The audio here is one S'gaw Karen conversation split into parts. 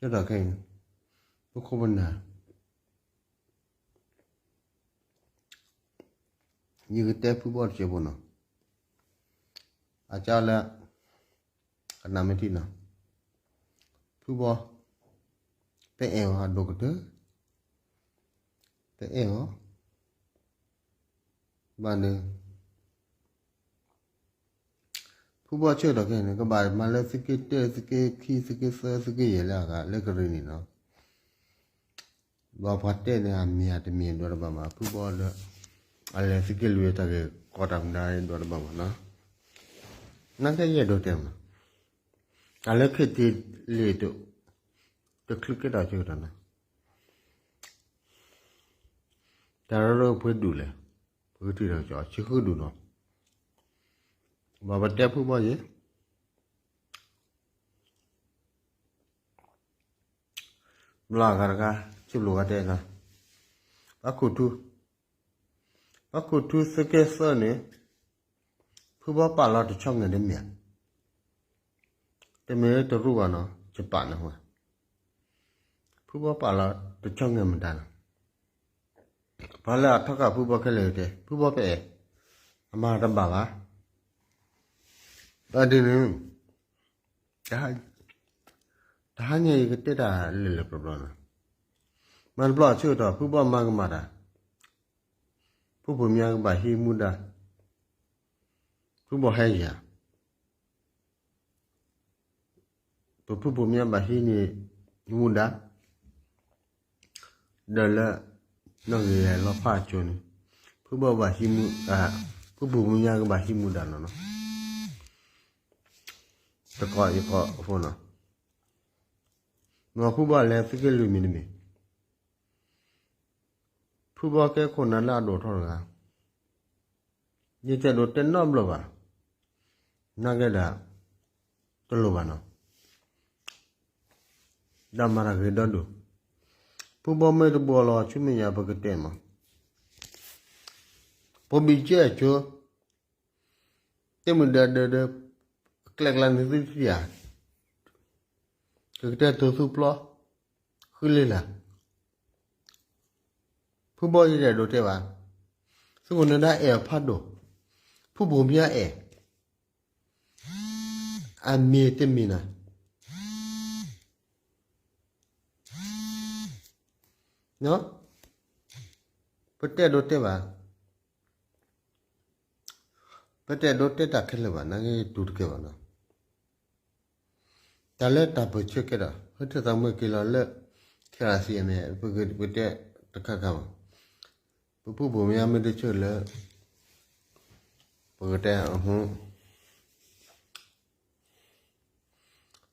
ကဲထီၣ်ခဲအံၤ, ပခိၣ်ပနၢ်, ယကတဲဖုဘီတစဲးဖိနီၤ, အကၢလၢ ကနၣ်မ့ၢ်ထံနီၤ, ဖုဘီ, ပအဲၣ်အီၤအဒိၣ်ကတၢၢ်, ပအဲၣ်အီၤ, ဘၣ်န့ၣ် ဖုဘီဆၢကတီၢ်ခဲအံၤန့ၣ် ကဘၣ်မၤလၢသုးက့တၢ သုးက့ခံ သုးက့သၢ သုးက့ယဲၢ်လၢအဂၤလၢကရ့ၣ်နံၣ်နီၤ, ဘၣ်ပှၤတဲန့ၣ် အမ့ၢ်တမ့ၢ်ဒိးတဘၣ်မး ဖုဘီဒီး အလဲၤသုးက့လွံၢ်တၢ်ဂ့ၢ်ကီတၢ်မနုၤဒိးတဘၣ်မးနီၤ, နာ်က့ယအဲၣ်ဒိးတဲမး, တၢ်လၢခဲတံလ့ၣ် တချုးကဲထီၣ်ဆၢကတီၢ်နီၤ, တၢ်ရၢရၢပှဲၤဒူၣ်လဲၣ်, ပကထံၣ်ဒီးကီး ဆံဃုဒူၣ်နီၤ, ဘၣ်ပတဲဖုဘီယဲၢ် ဘျီဂၤတဂၤ စံးဘျုးဂၤတဲနီၤ, ပှၤခိၣ်ထူ, ပှၤခိၣ်ထူသုးက့သၢန့ၣ် ဖုဘီပာ်လီၤတဆီၣ်ငဲၢ်တမ့ၢ်ဧါ, တမ့ၢ်တရူးဘၣ်နီၤ ယပာ်န့ၣ်ဝဲ, ဖုဘီပာ်လီၤတဆီၣ်ငဲၢ်မတၤနီၤ, ပှၤလၢအထီၣ်ကၢဖုဘီခဲလၢာ်တဲ ဖုဘီပအဲၣ်, အမၤတဘၣ်ဘၣ်, ဘၣ်ဒ်န့ၣ် တဟါညါအံၤကတဲတၢ်လၢလၢပျီပျီနီၤ, မၤတဘျီဆၢကတီၢ် ဖုဘီမၤကမၣ်တၢ်, ဖုဘိၣ်မၠါကဘၣ်ဟံးမူဒါ, ဖုဘီဟဲယၤ, ပဖုဘိၣ်မၠါဘၣ်ဟံးန့ၢ်မူဒါ, ဒီးလၢ နီၣ်ဂံၢ်လီၤဖးအစိၤန့ၣ်, ဖုဘီဘၣ်ဟံးမူ, ဖုဘိၣ်မၠါကဘၣ်ဟံးမူဒါနီၤနီၤ, တကီးယကီးဖိနီၤ, မ့ၢ်ဖုဘီလဲၤသုးက့လွံၢ်မ့ၢ်တမ့ၢ်, ဖုဘီကဲခိၣ်နၢ်လၢအဒိၣ်ထီၣ်တဂၤ, ယတအဲၣ်ဒိးတဲနီတဘျီဘၣ်, နာ်က့ဒီး တလိၣ်ဘၣ်နီၤ, ဒီးမၤတၢ်ဂ့ၤဒီဒူၣ်, ဖုဘီမ့ၢ်တဘှီလီၤဆူမဲာ်ညါပကတဲမး, ပဘံၣ်ကဲအစိၤ တမုၢ်ဒၢဒၢဒၢ, ကျဲကျါန့ၣ်သုထံၣ်ဧါ, ကကတဲတိၤသူပျီ, ဃုလ့လၢ်, ဖုဘီယတအဲၣ်ဒိးတဲဘၣ်, သုးခိၣ်နၢၤဒါအဲၣ်အီၤဖးဒိၣ်, ဖုဘိၣ်မၠါအဲၣ်, အမ့ၢ်တမ့ၢ်နီၤ, ပတအဲၣ်ဒိးတဲဘၣ်, ပတအဲၣ်ဒိးတဲတၢ်ခဲလၢာ်ဘၣ် နာ်က့တူၢ်တကဲဘၣ်နီၤ, တၢ်လၢတၢ်ပၢၢ်ဆၢကဲဒီး ဟၢထၢၣ်သးမုၢ်က့ၤလီၤလၢ ခဲလၢာ်သံအမဲာ် ပကတဲတခါခါမး, ပဖုဘိၣ်မၠါမ့ၢ်တဆၢလၢ ပကတဲ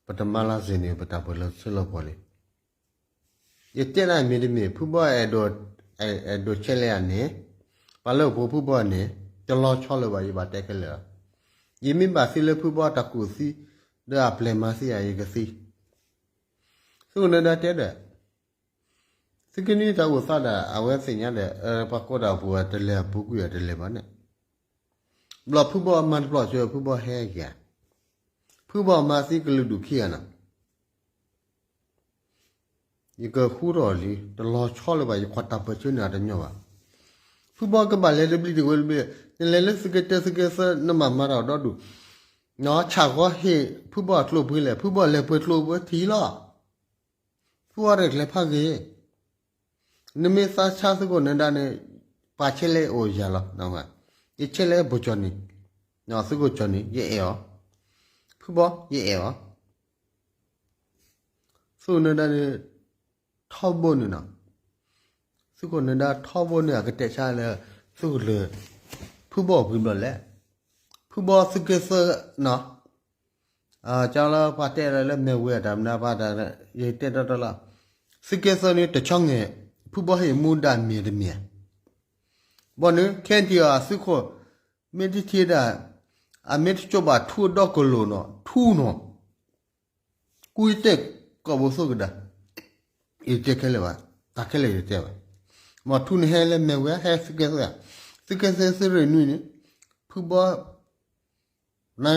ပတမၤလီၤစ့ၢ်န့ၣ် ပတၢ်ပၢၢ်လီၤဆၢလီၤပှီၢ်လံ. ယတဲဒၣ်မ့ၢ်တမ့ၢ် ဖုဘီအဲၣ်ဒိး အဲၣ်ဒိးဆဲးလဲအန့ၣ်, ပှၤလၢအိၣ်ဖှိၣ်ဖုဘီန့ၣ် တလီၤဆီလၢၤဘၣ် ယဘၣ်တဲခဲလၢာ်လီၤ. ယမ့ၢ်ဘၣ်သံလၢဖုဘီတၢ်ကူၣ်သံ ဒီးအပျဲၢ်မၤသံယၤ ယကသံ. သုးခိၣ်နၢၤဒါတဲဒီး သုကနံၤတၢ်အိၣ်သးဒီး အဝဲသ့ၣ်ညါဒီး ပှၤကိးတၢ်အိၣ်ဖှိၣ်တလဲၤ အပူၤကွံာ်တလဲၤဘၣ်န့ၣ်, ဘျီဖုဘီမၤတဘျီၣ်စၢၤ ဖုဘီဟဲက့ၤ, ဖုဘီမၤသံကလုာ်ဒူၣ်ခံဂၤနီၤ. ယကဃူထီၣ်လံ တလီၤဆီလၢၤဘၣ် ယကွၢ်တၢ်ပၢၢ်ဆၢန့ၣ်တညီဘၣ်. ဖုဘီကဘၣ်လဲၤတဘျီတဝဲတဘျီ, နလဲၤလၢသုးက့တၢသုးက့သၢ နမၤမၤတၢ်ဒီဒူၣ်, ဆၣ်ဃီဟ့ၣ်ဖုဘီအကျိပှ့ၤလဲၣ်, ဖုဘီလဲၤပှ့ၤကျိပှ့ၤထံလီၤ. ဖုဘီတကျဲၤဖးဂ့ၤ, နမ့ၢ်သးဆါသုးခိၣ်နၢၤဒါန့ၣ် ပှၤဆဲးလဲအိၣ်ယၤလီၤ. ယဆဲးလဲပိာ်ကၠီၣ်န့ၣ်, သုးခိၣ်ကၠီၣ်န့ၣ် ယအဲၣ်အီၤ, ဖုဘီယအဲၣ်အီၤ. သုးခိၣ်နၢၤဒါန့ၣ် ထီဘိန့ၣ်နီၤ, သုးခိၣ်နၢၤဒါထီဘိန့ၣ် အကတဲဆါလၢ သုးခိၣ်လၢ ဖုဘီပှ့ၤဘျီလဲၣ်, ဖုဘီသုးက့သၢနီၤ. ကၠီလၢပှၤတဲလၢ လၢမဲာ်ဝဲအတၢ်မနုၤပှၤတၢ် ယတဲတီတီလီၤ. သုးက့သၢန့ၣ် တဆီၣ်ငဲၢ် ဖုဘီဟ့ၣ်မူဒါမ့ၢ်တမ့ၢ်, ဘီန့ၣ် ခဲထံအီၤအသုးခိၣ် မ့ၢ်တထံၣ်ဒၣ် အမ့ၢ်တကၠိဘၣ်ထူအဒီကလိာ်နီၤ ထူနီၤ, ကူယတဲကိာ်ဘိသိကဒါ, ယတဲခဲလၢာ်ဘၣ်, တၢ်ခဲလၢာ်ယတဲဘၣ်. မ့ၢ်ထူန့ၣ်ဟဲလၢမဲာ်ဝဲ ဟဲသုးက့သၢ, သုးက့သၢသုးရ့ၣ်နွံန့ၣ် ဖုဘီ န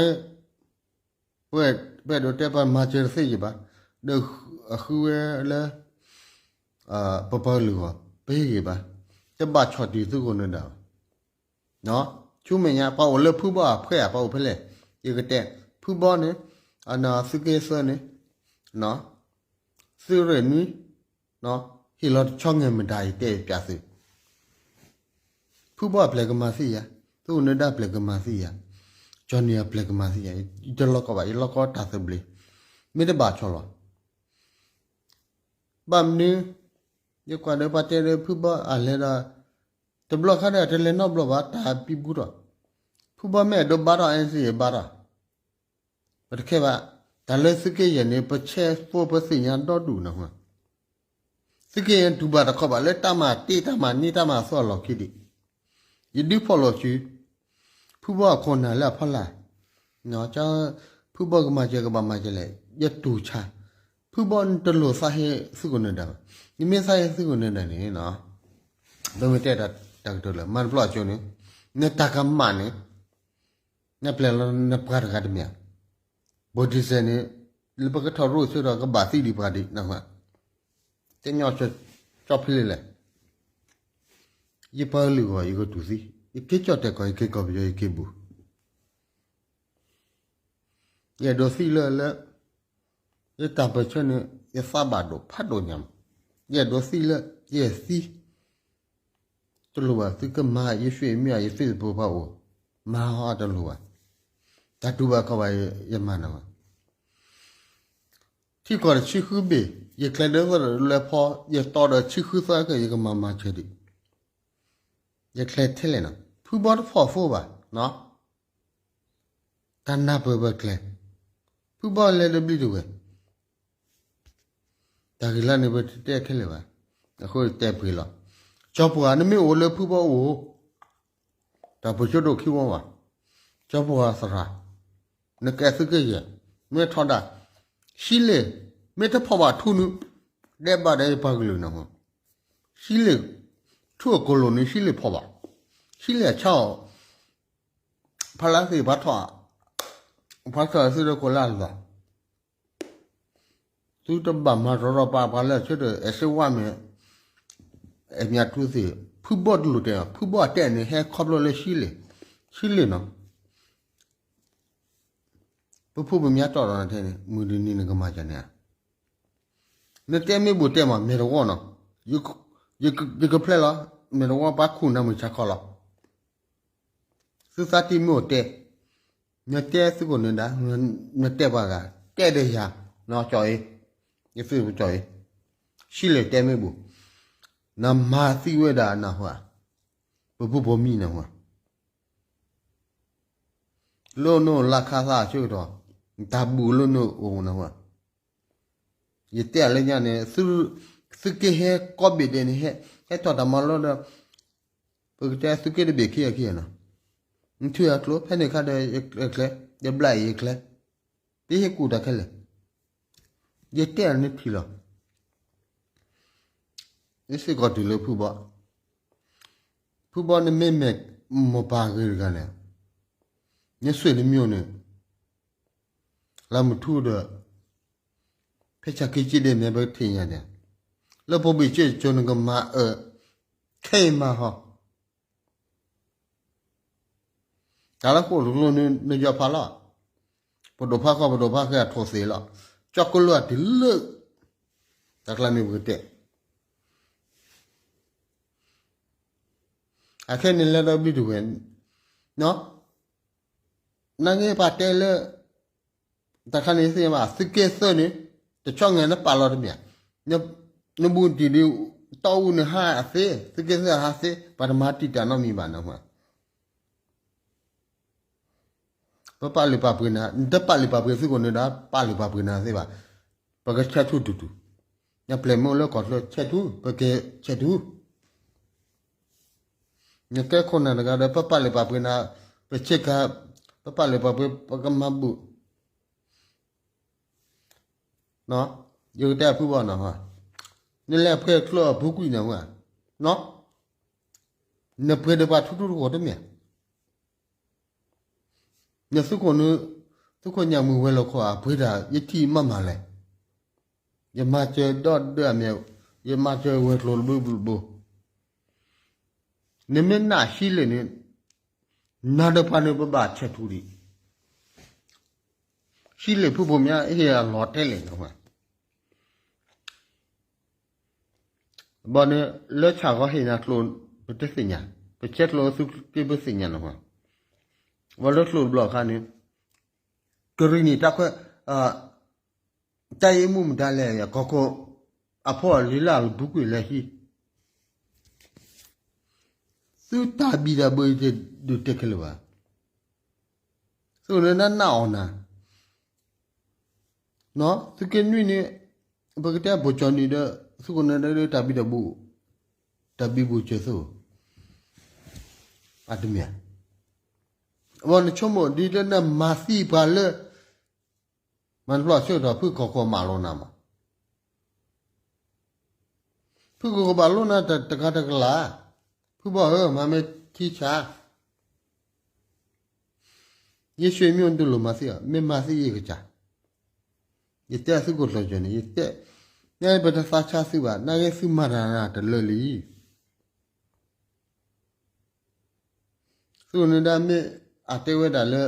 ပအဲၣ်ဒိးတဲပှၤမၤစၢၤတသ့ယဘၣ်. ဒီးအဃုဝဲလၢ ပပှၤကလုာ်ဂီၢ် ပဟ့ၣ်ဂ့ၤဘၣ်, တဘၣ်ဆီၣ်တံၢ်သုးခိၣ်နၢၤဒါဘၣ်. ဆူမဲာ်ညါ ပှၤအိၣ်လၢဖုဘီအဖှဲဧါ, ပှၤအိၣ်ဖဲလဲၣ်, ယကတဲ, ဖုဘီန့ၣ်, သုးက့သၢန့ၣ်, သုးရ့ၣ်နွံ, ဟ့ၣ်လီၤတဆီငဲၤမတၤ ယတဲပျးသု, ဖုဘီအပျဲၢ်ကမၤသံယၤ, သုးခိၣ်နၢၤဒါအပျဲၢ်ကမၤသံယၤ, ကၠီၣ်နံၣ်အပျဲၢ်ကမၤသံယၤ, ယတလီၤကီဘၣ်, ယလီၤကီတၢ်သဘျ့, မ့ၢ်တဘၣ်ဆီၣ်လီၤ ဘၣ်မနုၤ, ယကွၢ်ဒီးပှၤတဲဒီးဖုဘီအလဲၤဒီး, တဘျီခါဒီးတလဲၤနီတဘျီဘၣ် တၢ်ပံပူထီၣ်, ဖုဘီမ့ၢ်အဲၣ်ဒိးဘါထီၣ် အဲၣ်စ့ၣ် ဘါထီၣ်, ပတခဲဘၣ်, တၢ်လၢသုးက့ယဲၢ်န့ၣ် ပဆဲးဖိပသ့ၣ်ညါဒီဒူၣ်နဟါ, သုးက့ယဲၢ်တူၢ်ဘၣ်တခီဘၣ်လၢတၢ်မၤတ့တၢ်မၤန့ၢ်တၢ်မၤအသီအလီၢ်ခံဒံး, ယဒုးဖီၣ်လိာ်စု ဖုဘီအခိၣ်နၢ်လၢအဖီလာ်, ဖုဘီကမၤစၢၤကဘၣ်မၤစၢၤလဲၣ်, ယတူၢ်ဆါ, ဖုဘီနတလိၣ်သးဟ့သုးခိၣ်နၢၤဒါဘၣ်, နမ့ၢ်သးဟ့သုးခိၣ်နၢၤဒါန့ၣ်, ပမ့ၢ်တဲတၢ်ကတိၤလၢ မၤတဘျီအကၠိန့ၣ်, နတၢ်ကမၣ်န့ၣ်, နပျဲလီၤနပှၤတဂၤတမ့ၢ်ဧါ, ဘိၣ်ဒံၣ်စဲးန့ၣ်, လၢပကထီၣ်ရိၣ်ဆၢဒီးကဘၣ်သံဒံးပှၤဒံးနဟါ, တဲညီကၠီဖဲလဲၣ်လဲၣ် ယပှၤကလုာ်ဂီၢ် ယကတူၢ်သံ, ယက့ၤကၠီၣ်တဲာ်ကီၢ် ယက့ၤကီၢ်ပယီၤ ယက့ၤဘူး, ယအဲၣ်ဒိးသံလၢလၢ, ယတၢ်ပၢၢ်ဆၢန့ၣ် ယသးဘၣ်ဒိၣ်ဖးဒိၣ်ညါမး, ယအဲၣ်ဒိးသံလၢ ယသံ တလိၣ်ဘၣ် သုကမၤယ ရွှေမီ ယ Facebook ဖီအိၣ်, မၤဟီတလိၣ်ဘၣ်, တၢ်တူၢ်ဘၣ်ခီဘၣ် ယမၤနၤဘၣ်, ထံကီၢ်တဆံဃုဘ့ၣ် ယကျဲၤဒၢသၢလၢဖီ ယတီဒီးဆံဃုသၢက ယကမၤမၤစၢၤဒံး, ယကျဲၤထဲလဲၣ်နီၤ ဖုဘီတဖီၣ်ဖိဘၣ်, တၢ်နၢ်ပၢၢ်ပကျဲၤ, ဖုဘီလဲၤဒီးဘျံးတဝဲၢ် တၢ်ဂ့ၢ်လၢန့ၣ် ပတတဲခဲလၢာ်ဘၣ်, အဃိတဲပှ့ၤလီၤ, ကၠီပှၤ နမ့ၢ်အိၣ်လၢဖုဘီအိၣ်, တၢ်ပၢၢ်ဆၢဒိၣ်ခံဝီဘၣ်, ကၠီပှၤသရၣ်, နကဲသုးက့ယဲၢ်, မ့ၢ်ထီဒါ, ဆံးလ့ၣ်, မ့ၢ်တဖီၣ်ဘၣ်ထူနု, ဒဲးဘၣ်ဒီးယပှၤကလုာ်နဟါ, ဆံးလ့ၣ်, ထူအကိၣ်လိၣ်န့ၣ် ဆံးလ့ၣ်ဖီၣ်ဘၣ်, ဆံးလ့ၣ်အဆါအီၤ, ဖါလါသ့ၣ်ပှၤထီၣ်, ပှၤထီၣ်သုးဒီးကိးလၢအလီၢ် သုတဘၣ်မၤတရီပာ်ပှၤလၢဆၢထၢၣ် အဲၣ်စ့ဝါမဲာ်, အဲၣ်မၠးထူသ့ၣ်, ဖုဘီတလိၣ်တဲ, ဖုဘီအတဲန့ၣ် ဟဲခီဖျိလၢဆံးလ့ၣ်, ဆံးလ့ၣ်နီၤ, ပဖိပမါတီၢ်ဒီးနထဲန့ၣ် မုၢ်တနံၤနကမၤစၢၤန့ၣ်ဧါ, နတဲမ့ၢ်ဘူးတဲမး မဲာ်တဝီနီၤ, ယကဖျဲလီၤ, မဲာ်တဝီပှၤခူၣ်နၤမုၢ်ဆါခီလီၤ သုသးတံၢ်မ့ၢ်အိၣ်တဲ, နတဲသုးခိၣ်နၢၤဒါ, နတဲပှၤဂၤ, တဲဒီးယၤ, ကၠီအ့, ယသုးကၠီအ့, ဆံးလ့ၣ်တဲမ့ၢ်ဘူး, နမၤသံဝဲဒၣ်နဟါ, ပဖိပမါနဟါ, လၢနအိၣ်လၢခါသၣ်ဆၢကတီၢ်, တၢ်ဘူးလၢနအိၣ်နဟါ ယတဲအလၢညါန့ၣ်, သုးက့ဟဲကိးဘ့ၣ်ဒဲးန့ၣ် ဟဲထီၣ်တၢ်မၤလိဒီး, ပကတဲသုးက့တဘ့ၣ်ခံဂၤခံဂၤနီၤ, နထုးအကျိၤ ဖဲန့ၣ်ခါဒီးယကျဲ, ယဘျးအံၤယကျဲ, ပဟ့ၣ်ကူၣ်တၢ်ခဲလၢာ်, ယတဲအနထံၣ်လီၤ, ယစ့ၢ်ကီးတုၤလၢဖုဘီ, ဖုဘီနမ့မ့ၢ်မိၢ်ပၢ်ဂ့ၤတဂၤန့ၣ်, နဆွေနမျိုးန့ၣ် လၢမုၢ်ထူဒီး, ဖဲဆၣ်ခံက့ဒဲးမဲာ်ပထံၣ်ညါန့ၣ်, လၢပဘ့ၣ်က့ကၠိနကမၤအၢ, ခဲအံၤမၤဟီ, တၢ်လၢဃိၣ်တလိနယီၤဖးလီၤ, ပဒိၣ်ဖးဃီပဒိၣ်ဖးဃဲအထိၣ်သ့ၣ်လီၤ, ကၠီကလုာ်အတုၤလၢ, တၢ်ကျါန့ၣ်ပကတဲ အခဲန့ၣ်လဲၤဒီးဘျံးတဝဲၢ်, နာ်က့ပာ်တဲလၢ, တၢ်ခါန့ၣ်သ့ၣ်ညါဘၣ် သုးက့သၢန့ၣ်, တဆီငဲၤနပာ်လီၤတမ့ၢ်, နဘူးတံၢ်ဒုး, တီအူန့ၣ်ဟါအသ့, သုးက့သၢဟါသ့, ပှၤတမၤတံာ်တာ်နီတမံၤဘၣ်နဟါ ပပာ်လုၢ်ပာ်ပှ့ၤနၤ, နတပာ်လုၢ်ပာ်ပှ့ၤသုးခိၣ်နၢၤဒါ, ပာ်လုၢ်ပာ်ပှ့ၤနၤသ့ဘၣ်, ပကဆဲးထူတူတူ, နပျဲၢ်မ့ၢ်အိၣ်လၢကီၢ်ချၢဆဲးထူ, ပကဆဲးထူ, နကဲခိၣ်နၢ်တဂၤဒီး ပပာ်လုၢ်ပာ်ပှ့ၤနၤ, ပဆ့ကၤ, ပပာ်လုၢ်ပာ်ပှ့ၤ ပကမၤဘူၣ် ယကတဲအဖုဘီနီၤ, နလဲၤအဖှဲကျိအပူၤကွံာ်န့ၣ်ဝဲ, နပှ့ၤဒီးပှၤထူထူတဂီၢ်တမ့ၢ်, နသုးခိၣ်, သုးခိၣ်ညၣ်မုၢ်ဝဲၤလီၢ်ခိၣ်အပှ့ၤတၢ် ယထံၣ်မးမးလဲၣ်, ယမၤစၢၤဒီဒၢအမဲာ်, ယမၤစၢၤဝဲၤကျိၤတဘိဘိဘိ, နမ့ၢ်နာ်ဟံးလ့ၣ်န့ၣ်, နၤဒီးပှၤန့ၣ်ပဘၣ်ဆဲးထူဒံး, ဟံးလ့ၣ်ဖုဘိမၠါဟ့ၣ်အလီၤတဲလဲၣ်, ဘၣ်န့ၣ် လၢဆၣ်ဂီၤဟ့ၣ်နၤကျိ, ပတသ့ၣ်ညါ, ပဆဲးကျိးသုက့ပသ့ၣ်ညါနီၤ, ဘၣ်လၢကျိတဘျီအခါန့ၣ်, ကရံၣ်နံၣ်တၢ်ခွဲး, တၢ်အံၤမူမတၤလဲၣ်, ကီၢ်ခိၣ်အဖီလံၤလၢအကဘူကွံာ်လၢဟံၣ်, သုတၢ်ဘံၣ်တၢ်ဘၢအံၤတဒုးတဲခဲလၢာ်ဘၣ်, သုးခိၣ်နၢၤဒါနာ်အီၤနၤ, သုးက့နွံန့ၣ်, ပကတဲပိကၠီနံၤဒီး, သုးခိၣ်နၢၤဒါဒီးတၢ်ဘံၣ်တၢ်ဘၢ, တၢ်ဘံၣ်ဘၢစၢၤသု, အတမ့ၢ်, အဝဲနဆိကမိၣ်ဒ်လၢနမၤသံပှၤလၢ မၤတဘျီဆၢကတီၢ်ဖုကီၢ်ခိၣ်မၤလိနၤမး, ဖုကီၢ်ခိၣ်ဘၣ်လိနၤတဂၤတကလး, ဖုဘီဧၢ မၤမ့ၢ်ထံဆါ, ယဆွေမျိုးတလိၣ်မၤသံအီၤ, မ့ၢ်မၤသံယကစၢ်, ယတဲသုးခိၣ်ကျၢၢ်ကၠီန့ၣ်, ယတဲ, နပတသးဆါသုဘၣ်, နာ်က့သုမၤတၢ်နၤတလၢလံ သုးခိၣ်နၢၤဒါမ့ၢ်အတဲဝဲဒၣ်လၢ,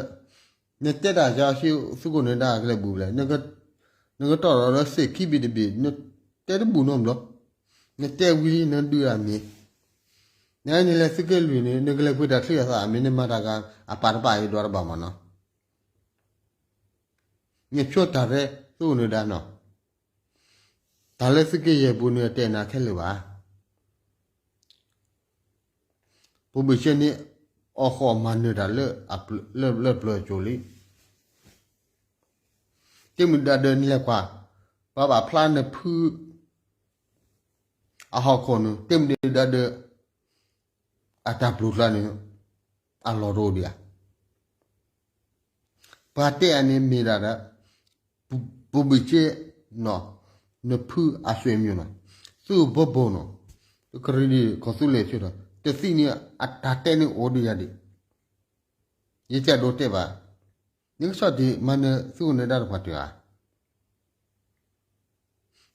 နတဲတၢ်ယၤဆံသုးခိၣ်နၢၤဒါကလဲၤဘူးလဲၣ်, နကတီၢ်ဒီးလၢစ့ၢ်ခံဘ့ၣ်တဘ့ၣ်, နတဲတဘူးနီတဘျီ, နတဲဝံၤလံနဒုးအမ့ၢ်, နနလဲၤသုးက့လွံၢ်န့ၣ် နကလဲၤပှ့ၤတၢ်ချံအသးအမ့ၢ် နမၤတၢ်ဂၤအပၢ်တပၢ်အံၤဒွးတဘၣ်မးနီၤ, နဖျိတၢ်ရဲသုးခိၣ်နၢၤဒါနီၤ, တၢ်လၢသုးက့ယဲၢ်ပူၤန့ၣ် အတဲနၤခဲလၢာ်ဘၣ် ပိဘ့ၣ်ဆ့န့ၣ် အီၣ်ဃီၣ်မၤနၢၤတၢ်လၢ လၢပျၢၤကၠိလံ, တမ့ၢ်ဒၣ်ဒီးနလဲၤကွၢ်, ပှၤဘၣ်ဖျါနဖု အဟီၣ်ခိၣ်န့ၣ် တမ့ၢ်ဒၣ်ဒီး အတၢ်ပျိာ်ကျါန့ၣ် အလီၢ်တအိၣ်ဒံးဧါ. ပှၤတဲအန့ၣ်မ့ၢ်ဒၣ်ဒီး ပူၤဘ့ၣ်က့နီၤ, နဖုအဆွေမျိုးနီၤ, သူၣ်ဘိဘိနီၤ, ကရံၣ်ဒံၣ်ကီၢ်သူလ့ၤဆၢထီၣ် တသံၣ်န့ၣ် အတၢ်တဲန့ၣ်အိၣ်ဒံးယၤဒံး, ယတဲဒိးတဲဘၣ်, နကဆီၣ်တံၢ်မၤနၢၤသုးခိၣ်နၢၤဒါတပှၤတဂၤ,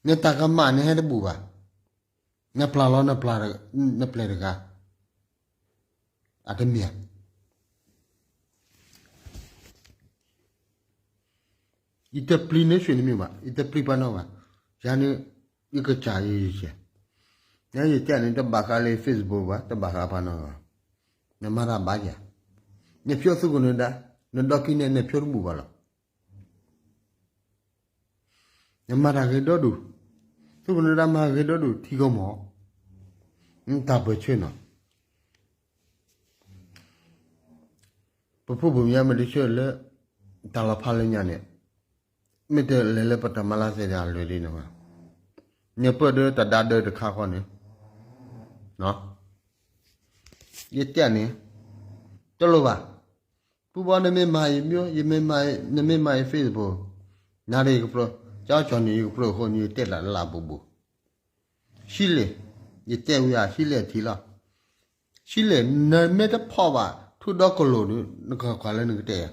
နတၢ်ကမၣ်နဟဲတဘူးဘၣ်, နပျၢ်လီၤ နပျၢ်တဂၤ, အတမ့ၢ် ယတပျံၤနဆွေမျိုးဘၣ်, ယတပျံၤပှၤနီတဂၤဘၣ်, ယၤန့ၣ် ယကစၢ်ယဲယဲ, ယဲယတဲန့ၣ် တဘၣ်ဃးလၢ Facebook ဘၣ်, တဘၣ်ဃးပှၤနီတဂၤ, နမၤတၢ်ဘၣ်ယၤ, နဖျိသုးခိၣ်နၢၤဒါ, နဒီကံန့ၣ် နဖျိတဘူးဘၣ်လီၤ. နမၤတၢ်ဂ့ၤဒီဒူၣ်, သုးခိၣ်နၢၤဒါမၤဂ့ၤဒီဒူၣ်ထံကီၢ်မီၢ်, တၢ်ပၢၢ်ဆၢနီၤ, ပဖိပလံၤမ့ၢ်တဆှၢလၢ တၢ်လီၤဖးလၢညါန့ၣ်, မ့ၢ်တလဲၤလၢပတၢ်မၤလၤသ့ၣ်တဖၣ်အလွဲၢ်ဒ်န့ၣ်, နပၢၢ်ဒီးတၢ်ဒါဒၢတခါဃီန့ၣ်, ယတဲန့ၣ်, တလိၣ်ဘၣ်, ပူဘီနမ့ၢ်မၤယမ့ၢ်, နမ့ၢ်မၤယ Facebook, နၤဒီးယကပြၢ, ကၠီကၠီန့ၣ်ယကပြၢဃိန့ၣ် ယတဲလၢလၢဘူးဘူး, ဟံးလ့ၣ်, ယတဲဝံၤဧါ ဟံးလ့ၣ်အထံလီၤ, ဟံးလ့ၣ် နမ့ၢ်တဖီၣ်ဘၣ် ထူဒီကလိာ်ဒီး နကကွၢ်လၢနကတဲယၤ,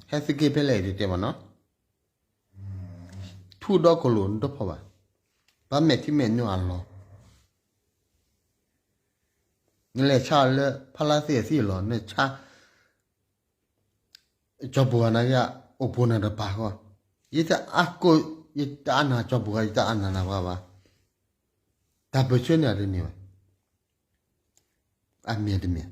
ဟဲသုးက့ဖဲလဲၣ်ယတဲဘၣ်နီၤ, ထူဒီကလိာ်နတဖီၣ်ဘၣ်, ဘၣ်မဲာ်ထံမဲာ်နိအလီၢ်, နလဲၤဆါလၢဖးလါသ့ၣ်အသံအလီၢ် နဆါ ကၠီပူၤဂၤနာ်က့ အိၣ်ပိာ်နၤတပၤဃီ, ယတအါကိး, ယတအါနၤကၠီပူၤဂၤ ယတအါနၤနၤပှၤဘၣ်, တၢ်ပၢၢ်ဆၢန့ၣ်အတန့ၢ်ဘၣ်, အမ့ၢ်တမ့ၢ်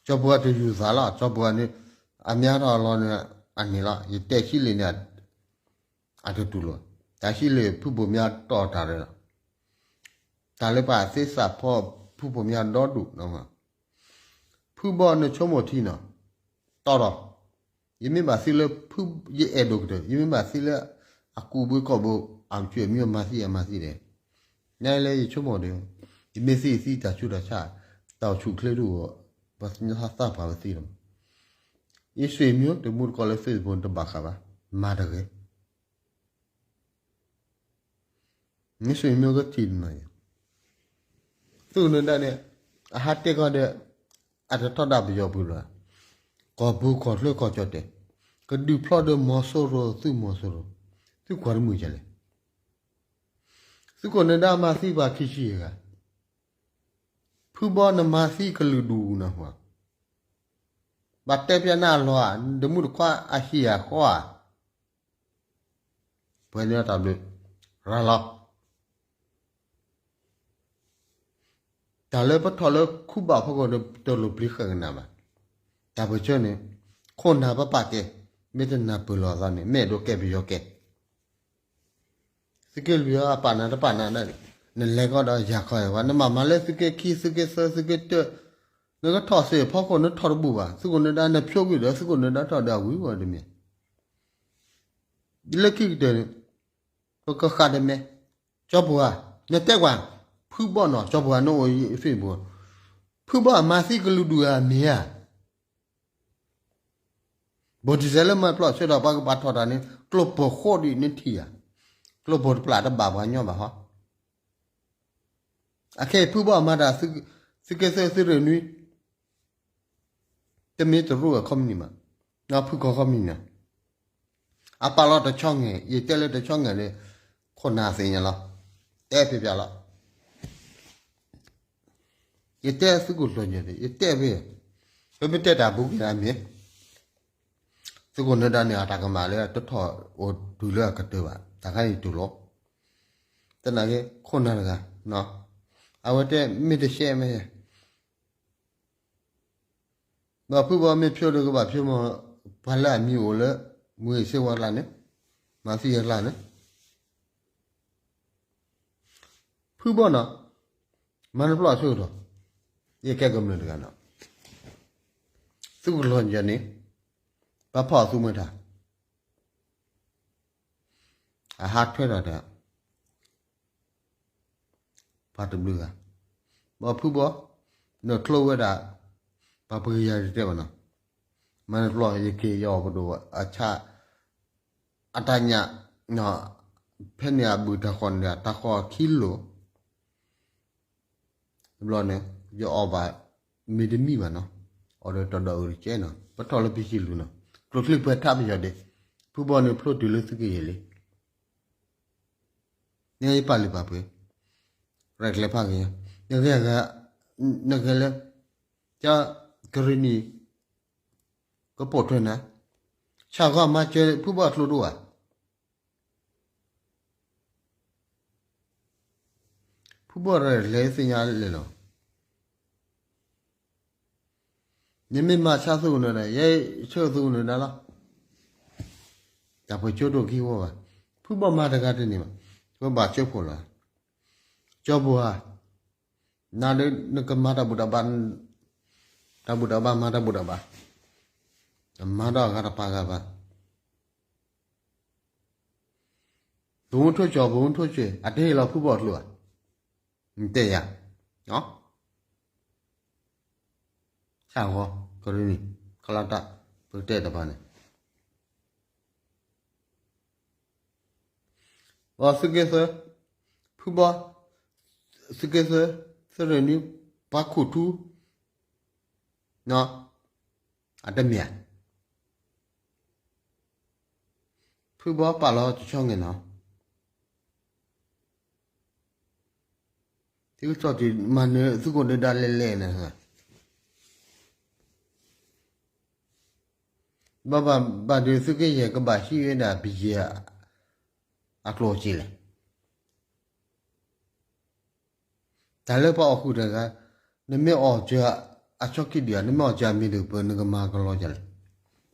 ကၠီပူၤဂၤတယူၤသးလီၤ, ကၠီပူၤဂၤန့ၣ် အမ့ၢ်အါထီၣ်အလီၢ်န့ၣ် အန့ၣ်လီၤ, ယတဲဟံးလ့ၣ်န့ၣ် အတတူၢ်လိာ်, တၢ်ဟံးလ့ၣ်ဖုဘိၣ်မၠါတီၢ်တၢ်ရဲၣ်လီၤ, တၢ်လၢပှၤသ့စးဖီဖုဘိၣ်မၠါဒီဒူၣ်, ဖုဘီနဆိကမိၣ်ထံနီၤ, တီၢ်ထီၣ်, ယမ့ၢ်ဘၣ်သံလၢဖု, ယအဲၣ်ဒိၣ်ကတၢၢ် ယမ့ၢ်ဘၣ်သံလၢ အကူးဘၣ်ကီၢ်ဘၣ်, အကစၢ်မ့ၢ်မၤသံအမၤသံဒီး, နလၢယဆိကမိၣ်ဒီး, ယမ့ၢ်သံသံတၢ်ဆူးတၢ်ဆါ, တၢ်အိၣ်ဆူၣ်အိၣ်ချ့ဒိၣ်, ပှၤသးပှၢ်ပသံလီၤ, ယဆွေမျိုးတမူတကိးလၢ Facebook တဘၣ်ဃးဘၣ်, မၤတဂ့ၤ မ့ၢ်ဆွေမျိုးကထံၣ်နီၤ, သုးခိၣ်နၢၤဒါန့ၣ်, အဟးတဲကီၢ်ဒီး, အတထီဒါပယီၤပူၤလီၤ, ကီၢ်ပူၤကီၢ်ချၢကီၢ်ကၠီၣ်တဲၣ်, ကဒုးဖျီၣ်ဒီးမီၤစိရိၤ သုးမီၤစိရိၤ, သုကွၢ်တမုာ်ကလဲၣ်. သုးခိၣ်နၢၤဒါမၤသံပှၤခံဆံယဲၢ်ဂၤ, ဖုဘီနမၤသံကလုာ်ဒူၣ်နၢ်ဟူဧါ, ဘၣ်တဲဖျါနၤအလီၢ်ဧါ, တမုၢ်တခွါအဟံၣ်အဃီဧါ, ပှဲၤန့ၢ်တၢ်ဘျုး, ရၤလီၤ. တၢ်လၢပထီၣ်လၢခူဘၣ်ဖီခိၣ်န့ၣ် တလိၣ်ပျံၤဃာ်ကနၣ်ဘၣ်. တၢ်ပၢၢ်ဆၢန့ၣ် ခိၣ်နၢ်ပပာ်ကဲ, မ့ၢ်တနၢ်ပၢၢ်လိာ်သးန့ၣ် မ့ၢ်အဲၣ်ဒိးကဲပယီၤကဲ သုးက့လွံၢ်အပာ်နၤတပာ်နၤဒီး နလဲၤကီးဒီးယၤခီယၤဝါ, နဘၣ်မၤလၢသုးက့ခံ သုးက့သၢ သုးက့တၢ, နကထီၣ်စ့ၢ်ဖီခိၣ် နထီၣ်တဘူၣ်ဘၣ်. သုးခိၣ်နၢၤဒါ နဖျိကွံာ်ဒီး သုးခိၣ်နၢၤဒါထီၣ်ဒီးအဝံၤဝီၤတမ့ၢ် လၢခံကတၢၢ်န့ၣ် ပကဃၣ်တမဲာ်, ကၠီပူၤဧါ, နတဲကွၢ်, ဖုဘီနီၤ, ကၠီပူၤဧါ, နအိၣ် Facebook, ဖုဘီအမၤသံကလုာ်ဒူၣ်ဧါ မ့ၢ်ဧါ. ဘိၣ်တံၢ်စဲးလၢမၤပျီၢ်ဆၢဒီး ပှၤကဘၣ်ထီၣ်တၢ်န့ၣ် ကျိပိာ်ဃိဒံးနထံၣ်ဧါ, ကျိပိာ်တပျၢ်တဘၣ်ပှၤညီဘၣ်ဟီ. အခဲအံၤဖုဘီအမၤတၢ် သုးက့သၢသုးရ့ၣ်နွံ တမ့ၢ်တရူးအခီပနံၣ်မး, ဖုကီၢ်ခီပနံၣ်န့ၣ် အပာ်လီၤတဆီငဲၤ, ယတဲလၢတဆီငဲၤန့ၣ် ခိၣ်နၢ်သ့ၣ်ညါလီၤ, တဲဖဲပျၢ်လီၤ. ယတဲသုးခိၣ်လီၢ်ညါန့ၣ် ယတဲဖဲ, ပမ့ၢ်တဲတၢ်ဘူးက့ၤနၤမ့ၢ် သုးခိၣ်နၢၤဒါန့ၣ် အတၢ်ကမၣ်လၢတထီၣ်အိၣ်တုၤလၢအကတၢၢ်ဘၣ်, တၢ်ခါအံၤတုၤလီၤ. သနာ်က့ ခိၣ်နၢ်တဂၤ အဝဲတဲမ့ၢ်တရှဲမ့ၢ် ဒီးဖုဘီမ့ၢ်ဖျိဒီးကဘၣ်ဖျိမး, ပှၤလၢအမံၤအိၣ်လၢ မူဂ့ၤစ့ဝါကျါန့ၣ်, မၤသံအကျါန့ၣ်, ဖုဘီနီၤ, မၤနပျီၢ်အဆိကတီၢ်, ယကဲကမျၢၢ်တဂၤနီၤ, သုးကလီၢ်ယၤန့ၣ်, ပှၤဖီၣ်အသူမွဲတၢ် အဟးထွဲထီၣ်တၢ် ပှၤတဘျုးဂၤ, ဘီဖုဘီ, နချိးဝဲဒၣ်, ပှၤပကယၤတတဲဘၣ်နီၤ, မၤနပျီၢ်ယက့ၤယအီၣ်ပဒိၣ်အဆၣ်, အတၢ်ညၣ်, ဖဲန့ၣ်အဘုၣ်တၢ်ဃီၣ်န့ၣ် တၢ်ဃီၣ်ခံလိာ် တဘျီန့ၣ် ယအီၣ်ဘၣ် မ့ၢ်တမံဘၣ်နီၤ, အီၣ်ဒီးတၢ်ဒီးအုၣ်တကဲနီၤ, ပထီၣ်လၢပဟံၣ်လူၤနီၤ, ကျိချံပှဲၤထးပယီၤဒ့, ဖုဘီန့ၣ်ဖျိတုၤလၢသုးက့ယဲၢ်လံ, နယပာ်လုၢ်ပာ်ပှ့ၤ, ရဲၣ်ကျဲၤဖးက့ၤ, နဂဲၤဂၤ, နဂဲၤလၢ, ကရ့ၣ်နံၣ်, ကပိာ်ထွဲနၤ, ဆၣ်ဂီၤမၤစၢၤဖုဘီအကျိဒိၣ်ဧါ ဖုဘီရဲၣ်လဲၤသ့ၣ်ညါလဲၣ်လီၤ, နမ့ၢ်မၤဆါသုးခိၣ်နၢၤဒါ ယဲဆၢသုးခိၣ်နၢၤဒါလီၤ, တၢ်ပှဲၤကၠိဒိၣ်ကဟံးဝီဘၣ်, ဖုဘီမၤတဂၤတန့ၢ်ဘၣ်, ပဘၣ်ကၠိဖိလီၤ, ကၠီပူၤဧါ, နဒုးနကမၤတၢ်ဘူၣ်တၢ်ဘါ, တၢ်ဘူၣ်တၢ်ဘါမၤတၢ်ဘူၣ်တၢ်ဘါ, မၤဒီးအဂၤတပာ်ဂၤဘၣ် ပမူထိၣ်ကၠီၣ် ပမူထိၣ်ကၠီၣ်, အတဟ့ၣ်လီၤဖုဘီအကျိဧါ, နတဲယၤ, ဆၣ်ဂီၤ, ကရ့ၣ်နံၣ်, ကလီတၢ်, ပကတဲတဘၣ်န့ၣ်, အသုးက့သၢ, ဖုဘီ, သုးက့သၢ, သုးရ့ၣ်နွံ, ပှၤခူၣ်ထူ, အတမ့ၢ်ဧါ ဖုဘီပာ်လီၤတဆီငဲၤနီၤ, သုကထီၣ်တုၤမၤနၢၤသုးခိၣ်နၢၤဒါလဲၣ်လဲၣ်န့ၣ်, ဘၣ်ဘၣ်ဘၣ်ဒီးသုးက့ယဲၢ်ကဘၣ်ဟံးဝဲဒၣ်ပယဲၢ်အကျိၣ်စ့လဲၣ် တၢ်လၢပှၤအီၣ်ဃုာ်တဂၤ, နမ့ၢ်အီၣ်စၢၤအဆီခံဒံးဧါ, နမ့ၢ်အီၣ်စၢၤအမံၤဒုးပၢၢ် နကမၤကလီကလဲၣ်,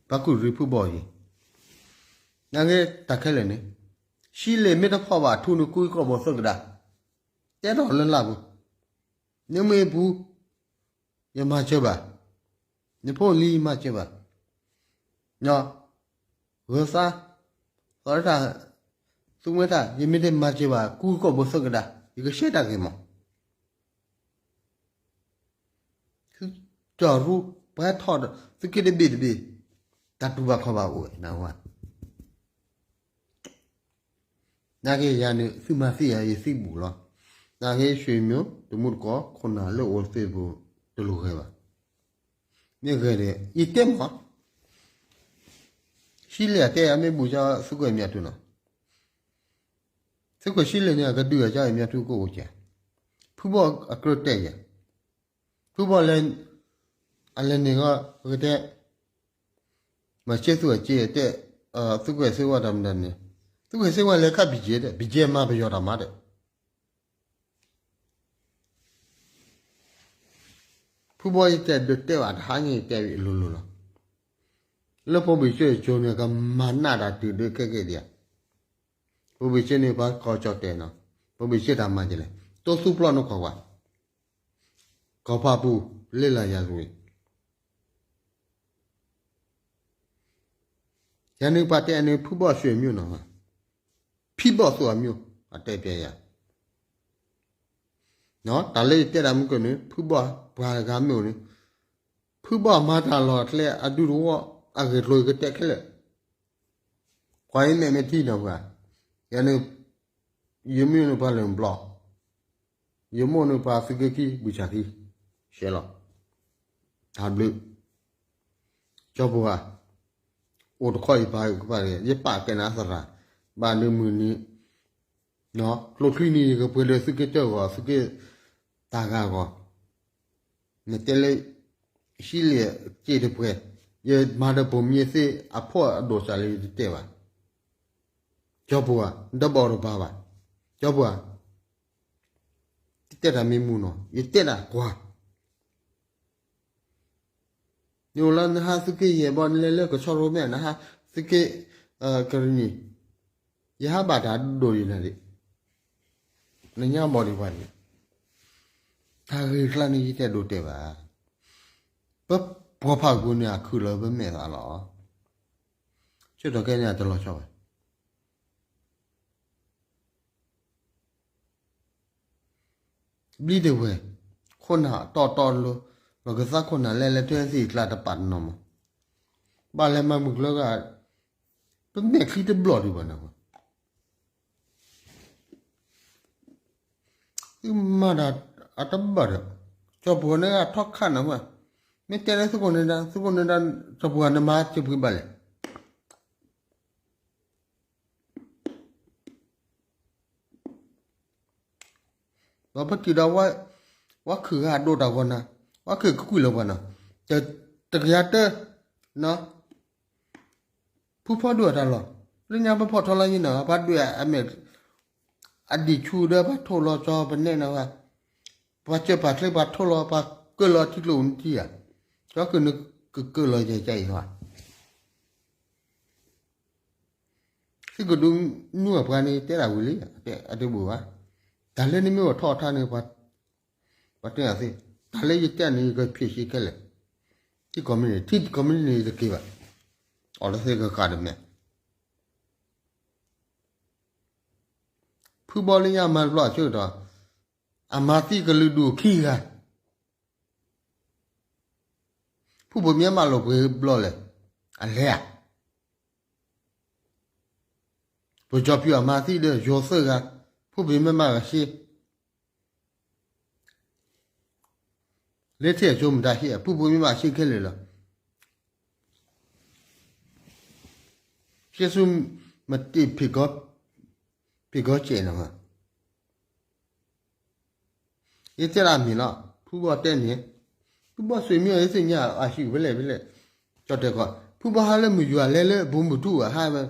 ပှၤကူၣ်ရ့ၣ်ဖုဘီအံၤ, နာ်က့တၢ်ခဲလၢာ်န့ၣ်, ဆံးလ့ၣ်မ့ၢ်တဖီၣ်ဘၣ်ထူနကူအံၤကီၢ်ဘိသၢကဒါ, တဲထီၣ်လၢလၢ်ပူၤ, နမ့ၢ်ပူၤ ယမၤစၢၤဘၣ်, နဖိလံၤမၤစၢၤဘၣ်, ဂၢၤသး, သီတၢ်, သူမွဲတၢ် ယမ့ၢ်တမၤစၢၤဘၣ် ကူကီၢ်ဘိသၢကဒါ ယကဆှၢတၢ်ဂ့ၤမး, သုတၢ်ရူ ပှၤထီၣ်ဒီး သုက့တဘ့ၣ်တဘ့ၣ်, တၢ်တူၢ်ဘၣ်ခီၣ်ဘၣ်အိၣ်ဝဲ နဝဲ နာ်က့ယၤန့ၣ် သုမၤသံယၤ ယသံဘူးလီၤ, နာ်က့ ဆွေမျိုး တမူတကိး ခိၣ်နၢ်လၢအိၣ်သ့ၣ်ပူၤ တလိၣ်ဂဲၤဘၣ်, မ့ၢ်ဂဲၤဒီး ယတဲမး, ထံလၢအတဲအမ့ၢ်ဘူးကသုးခိၣ်အဲၣ်မၠၣ်ထူနီၤ, သုးခိၣ်ထံလၢန့ၣ် အကဒုးအကအဲၣ်မၠၣ်ထူကအိၣ်ကဲ, ဖုဘီၣ်အကြၢးတဲယဲ, ဖုဘီၣ်လဲၤ, အလဲၤန့ၣ်ဂီၢ် ပကတဲ မၤစ့သူၣ်အစ့တဲ, သုးခိၣ်စ့ဝါတၢ်မတၤန့ၣ်, သုးခိၣ်စ့ဝါလဲၤခး ဘံၣ်ကဲ တဲ ဘံၣ်ကဲ မၤပယီၤတၢ်မၤဒီး, ဖုဘီၣ်ယတဲဒုးတဲဘၣ်တဟါညါ ယတဲဝံၤအလိၤလိၤလီၤ. လၢဖိဘ့ၣ်စၢၣ်ကၠိန့ၣ် ကမၤနးတၢ်တုၤဒုးခဲကဲဒံးဧါ, ဖိဘ့ၣ်စၢၣ်န့ၣ် ပှၤကီၢ်ကၠီၣ်တဲာ်နီၤ, ဖိဘ့ၣ်စၢၣ်တၢ်မၤကလဲၣ်, တိသူပျီၢ်နီၢ်ခီကွၢ်, ကီၢ်ဖးပူၤ လ့လၢယၤသွံၣ် ယၤန့ၣ်ပှၤတဲန့ၣ် ဖုဘီၣ်စ့အမျိုးနီၤ, ဖံဘီၣ်သူအမျိုး အတဲပျဲယၤ, တၢ်လၢယတဲတၢ်မုၢ်ကၢန့ၣ် ဖုဘီၣ်ပှၤဂၤမ့ၢ်အိၣ်န့ၣ်, ဖုဘီၣ်မၤတၢ်လီၢ်အကျဲအဒူတဝီ အဂ့ၢ်ကျိၤကတဲခဲလၢာ်, ကွၢ်အံၤမဲာ်မဲာ်ထံနီၤပှၤ, ယၤန့ၣ် ယမ့ၢ်န့ၣ်ပှၤလၢၢ်ဘျီၣ်, ယမိၢ်န့ၣ်ပှၤသုးက့ခံ ဘုၣ်ဆၣ်ခံ, ရှဲလီၤ, တၢ်ဘျုး, ကၠီပူၤဧၢ, အိၣ်တခီယပာ်ကပာ်တဂ့ၤ ယပာ်ကဲနၤသရၣ်, ဘၣ်နမုၢ်နံၤ, ကျိချံနံၤ ယကပှဲၤဒီးသုးက့တၢၢ်ဂီၤ သုးက့တၢ်ဂၤဂီၤ, နတဲလၢ ဟံးလံာ်စ့တပှဲၤ, ယမၤဒီးပိာ်မံၤသ့အဖီအဒိၣ်စၢ်လၢယတတဲဘၣ်, ကၠီပူၤဧၢ, နတဘၣ်အိၣ်တပၤဘၣ်, ကၠီပူၤဧၢ, တတဲတၢ်မံမူနီၤ ယတဲဒၣ်ကွၢ် နအိၣ်လၢနဟးသုးက့ယဲၢ်ဘီ နလဲၤလၢကဆီရိၤမဲာ် နဟးသုးက့ ကရံၣ်နံၣ်, ယဟးဘၣ်တၢ်ဒိၣ်ယနၤဒံး, နညါဘီဒံးပှၤဒံး, တၢ်ဂ့ၢ်ကျါန့ၣ်ယတဲဒိၣ်တဲဘၣ်, ပပှၤဖးပူၤန့ၣ် အခုၣ်လၢပမဲာ်သးလီၤ, ဆၢထီၣ်ကဲန့ၣ်တလီၤဆီဘၣ် ဘျံတဝဲၢ်, ခိၣ်နၢ်တီတီလိၤ, ပကသးခိၣ်နၢ်လဲၤလဲၤထွဲသ့ၣ်ကျါတပာ်တနီၤမး, ဘၣ်လဲၤမၤမုၢ်ကျၢၤဂၤ, ပမဲာ်ချံတဘျီၣ်ဒံးဘၣ်နၤ, သုမၤတၢ်အတဘၣ်ဒီး, ကၠီပူၤန့ၣ်အထီခါနၤမး, မ့ၢ်တဲလၢသုးခိၣ်န့ၣ်ဒၣ် သုးခိၣ်န့ၣ်ဒၣ် ကၠီပူၤနမၤစၢၤဖှံဘၣ်လဲၣ် ဒီးပတုာ်ဒီး ဝဲခုၣ်ဂၤဒိၣ်တၢ်ဂီၤနၤ, ဝဲခုၣ်ကကွံာ်လၢပှၤနီၤ, တကယၤတၢ, ဖုဖီဒိၣ်အတၢ်လီၢ်, လၢညါပဖီၣ်ထီလီၤယံၤနီၤ ပှၤဒွဲၣ်အမဲာ်, အဒံၣ်ဆူၣ်ဒီးပှၤထိၣ်လီၤကၠီပနဲနီၤ, ပှၤစၢၤပှၤချ့ပှၤထိၣ်လီၤ ပှၤကၢလီၤထံကျိနထံဧါ, ကၠီကၢၢ်နကကၢၢ်လီၤယဲၢ်ကၠၢ်အံၤဟီ သုကဒုးနုာ်အပှၤန့ၣ် တဲဒၣ်ဝံၤလံ, အတဘူၣ်ဘၣ်. တၢ်လၢနမ့ၢ်အိၣ်ထီၣ်ထါန့ၣ် ပှၤတဲအသ့, တၢ်လၢယတဲန့ၣ် ယကဖျ့ၣ်ဆံခဲလၢာ်, ထံကီၢ်မ့ၢ်န့ၣ် ထံကီၢ်မ့ၢ်န့ၣ် ယတက့ၤဘၣ်, အီၤလၢသ့ၣ်ကဃၣ်တမဲာ်. ဖုဘီလၢညါမၤတဘျီအဆၢကတီၢ်, အမၤသံကလုာ်ဒူၣ်ခံဂၤ, ဖုဘိၣ်မ့ၢ်မးလိာ်ပှ့ၤဘျီလဲၣ်, အလဲၤဧါ. ပကၠီၣ်ပၠူၣ်အမၤသံဒီး ယိၤသၢဂၤ, ဖုဘိၣ်မ့ၢ်မးဂၤရှ့, လၢထံၣ်အကၠိမတၤဟံၣ် ဖုဘိၣ်မ့ၢ်မးရှ့ခဲလၢာ်လီၤ. ရှ့ဆူမတ့ၢ်ဖံးကီၢ်စဲးနီၤ, ယတဲဒၣ်မ့ၢ်လီၤ, ဖုဘီၣ်တဲန့ၣ်, ဖုဘီၣ်ဆွေမျိုး ယသ့ၣ်ညါအဟံၣ်ဖဲလဲၣ်ဖဲလဲၣ်, ကၠီၣ်တဲာ်ကီး, ဖုဘီၣ်ဟးလၢမုၢ်ယူၤအလဲလၢဘူးမုၢ်ထူၣ်အဟး,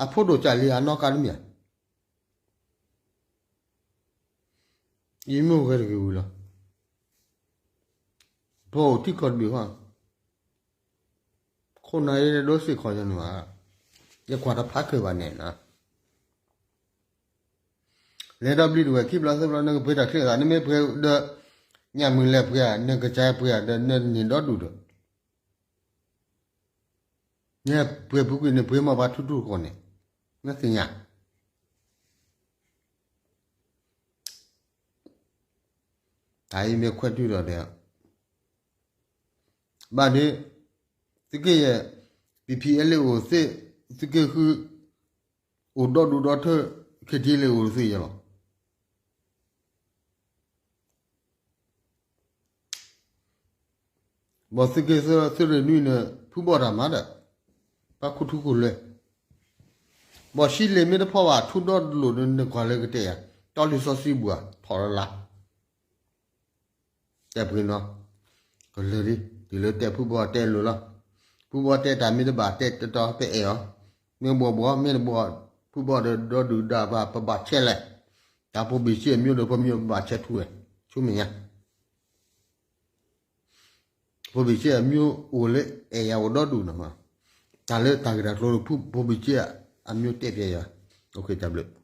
အဖိဒိၣ်ကၢ်လံအနီၢ်ကါတမ့ၢ်ဧါ. ယမ့ၢ်အိၣ်ဂဲၤတဂ့ၤဝံၤလီၤ. ပအိၣ်ထံကီၢ်တဘ့ၣ်ဃီ, ခိၣ်နၢ်ယဲဒိးစ့ၢ်ကီးယၤန့ၣ်ဘၣ်, ယကွၢ်တဖးကၢၢ်ဘၣ်န့ၣ်နီၤ. လဲၤဒီးဘျံးတဝဲၢ်ခံဘျီသၢဘျီ နကပှ့ၤတၢ်ချ့သး နမ့ၢ်ပှ့ၤဒီး ညၣ်မုၢ်လဲၤပှ့ၤဧါ, နကစၢ်ပှ့ၤဧါ, ဒီးနန့ၢ်ဒီဒူၣ်ဒီး နပှ့ၤပူၤကွံာ်န့ၣ် ပှ့ၤမၤပှၤထူထူကီၢ်န့ၣ်, နသ့ၣ်ညါ. တၢ်အံၤမ့ၢ်ခွဲးတုၤဒီးဒီး ဘၣ်ဒီး သုးက့ယဲၢ် ပံၤဖံးအဲလ့ၣ်အိၣ်သ့, သုးက့ဃု အိၣ်ဒီဒူၣ်ဒီထၢ ခ့ထံလ့ၣ်အိၣ်သ့ယဲၢ်လီၤ. ဘၣ်သုးက့သၢ သုးရ့ၣ်နွံန့ၣ် ဖုဘီၣ်တၢ်မၤဒီး ပှၤခူၣ်ထူခူၣ်လွဲ, ဘီၣ်ဆံလ့ၤမ့ၢ်တဖီၣ်ဘၣ် ထူဒီတလိာ်ဒီး နကွၢ်လၢကတဲာ်ယၤ, တီလံာ်စီဆှံဘှၤ ထီၣ်လၢ်လၢ်, တဲပှဲၤနီၤ, ကလၢာ်ဒ် တုၤလၢတဲဖုဘီၣ်တဲလိၤလီၤ, ဖုဘီၣ်တဲတၢ်မ့ၢ်တဘၣ်တဲတတီၤ ပအဲၣ်အီၤ, မ့ၢ်ဘှီၣ်ဘှီၣ် မ့ၢ်တဘှီၣ်, ဖုဘီၣ်ဒီးဒီဒူၣ်ဒါဘၣ် ပဘၣ်ဆဲးလဲၣ်, တၢ်ဖိဘ့ၣ်ဆ့အမျိုးဒီးဖိမျိုး ပဘၣ်ဆဲးထူဝဲ, ဆူမဲာ်ညါ ဖိဘ့ၣ်ဆ့အမျိုးအိၣ်လၢအဲၣ်ယၤအိၣ်ဒီဒူၣ်နီၤမး, တၢ်လၢတၢ်ဂ့ၢ်တၢ်ကျိၤလၢ ဖိဘ့ၣ်ဆ့အမျိုးတဲပျဲယၤ, တၢ်ဘျုး